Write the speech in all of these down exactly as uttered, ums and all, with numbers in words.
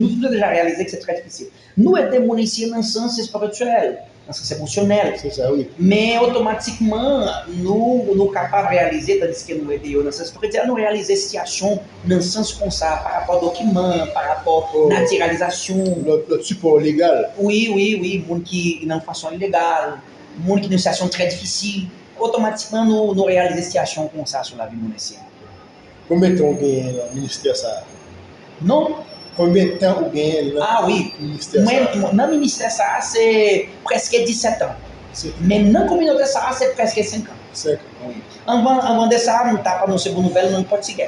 Nou tout deja reyalize ke se trè difisil. Nou ede moun isi nan sans espirityèl, nan sans emosyonèl. Se sa, wi. Men otomatikman, nou, nou kapab reyalize, tandiske nou ede yo nan sans espirityèl, nou reyalize sitiyasyon nan sans konsa, pa rapò dokiman, pa rapò natiralizasyon. Lòt, lòt sipò legal. Wi, wi, wi, moun ki nan fason ilegal, moun ki nan sitiyasyon trè difisil, otomatikman nou, nou reyalize sitiyasyon konsa sou lavi moun isi. Konbyen tan ou genyen nan ministè sa a? Non. Konbyen tan ou genyen nan ministè sa a? Ah wi. Mwen, nan ministè sa a, se prèske disèt an. Men nan kominote sa a, se prèske senk an. Senk an. Wi. Anvan, anvan de sa, m t ap anonse bon nouvèl nan pòtigè.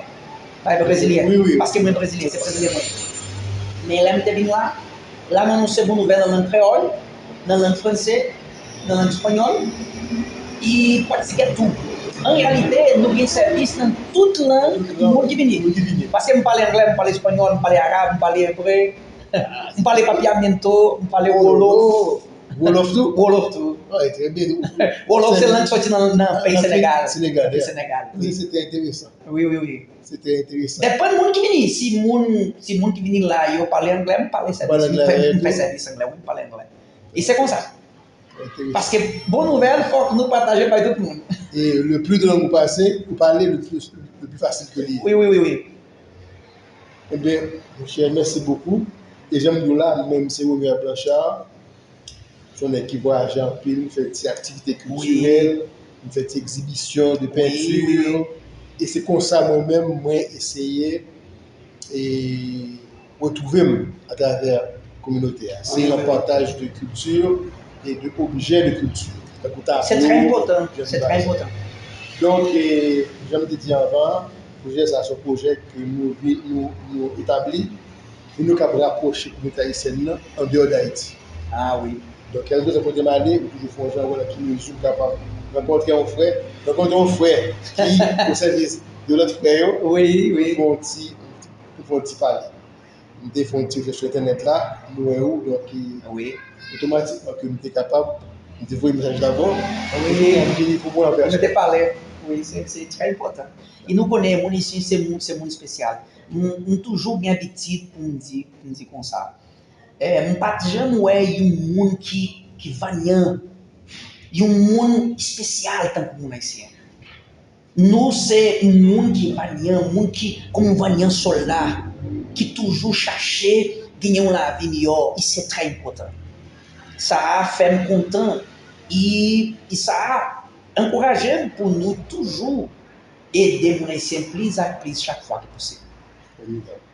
Pale brezilyen. Wi, wi. Paske mwen brezilyen, se brezilyen mwen ye. Men lè m te vin la, la m anonse bon nouvèl nan lang kreyòl, nan lang franse, nan lang espanyòl, e pòtigè tou. An reyalite, nou gen sèvis nan tout lang moun ki vini. Paske m pale anglè, m pale espanyòl, m pale arab, m pale ebre, m pale papiamento, m pale wolof. Wolof tou? Wolof tou. Ah, e trè byen tou. Wolof se lang sòti nan, nan peyi Senegal. Senegal, peyi Senegal, wi. Se te enteresan. Wi, wi, wi. Se trè enteresan. Depann moun ki vini. Si moun, si moun ki vini la, yo pale anglè, m pale sèvis. M fè, m fè sèvis anglè, wi, m pale anglè. E se konsa. Enteresan. Paske bon nouvèl, fòk nou pataje bay tout moun. E le plis de lang ou pase, ou pale, le plis, le plis fasil ke li ye. Wi, wi, wi, wi. Ebyen, monchè, mèsi bokou. E jan m di w la, mwen menm se Romuald Blanchard. Se yon nèg ki vwayaje anpil, m fè ti aktivite kiltirèl, m fè ti egzibisyon de penti. E se konsa mwen menm, mwen eseye e retwouve m atravè kominote a. Se nan pataj de kilti e de objè de kilti. Tankou tablo, se trè enpòtan, se trè enpòtan. Donk, e, jan m te di anvan, pwojè sa a se yon pwojè ke nou, nou, nou etabli pou nou kab rapwoche kominote ayisyèn nan andeyò d Ayiti. Ah wi. Donk, kèlkeswa kote m ale, m toujou fè yon jan wè nan ki mezi m kapab rankontre yon frè, rankontre yon frè ki o sèvis de lòt frè yo. Wi, wi. Nou fè yon ti, nou fè yon ti pale. M te fè yon ti rechèch sou entènèt la, m wè ou, donk, e, otomatikman ke m te kapab, m te voye mesaj la ba w, wi, pou w vini pou mwen an pèsonèl. Nou te pale, wi, se, se trè enpòtan. E nou konnen moun isi se moun, se moun espesyal. M, m toujou gen abitid pou m di, pou m di konsa. Eh, m pa t janm wè yon moun ki, ki vanyan, yon moun espesyal tankou moun ayisyen. Nou se yon moun ki vanyan, moun ki, kòm yon vanyan sòlda, ki toujou chache genyen yon lavi miyò, e se trè enpòtan. Sa a fè m kontan, e, e sa a ankouraje m pou nou toujou ede moun ayisyen plis ak plis chak fwa ki posib. Fòmidab.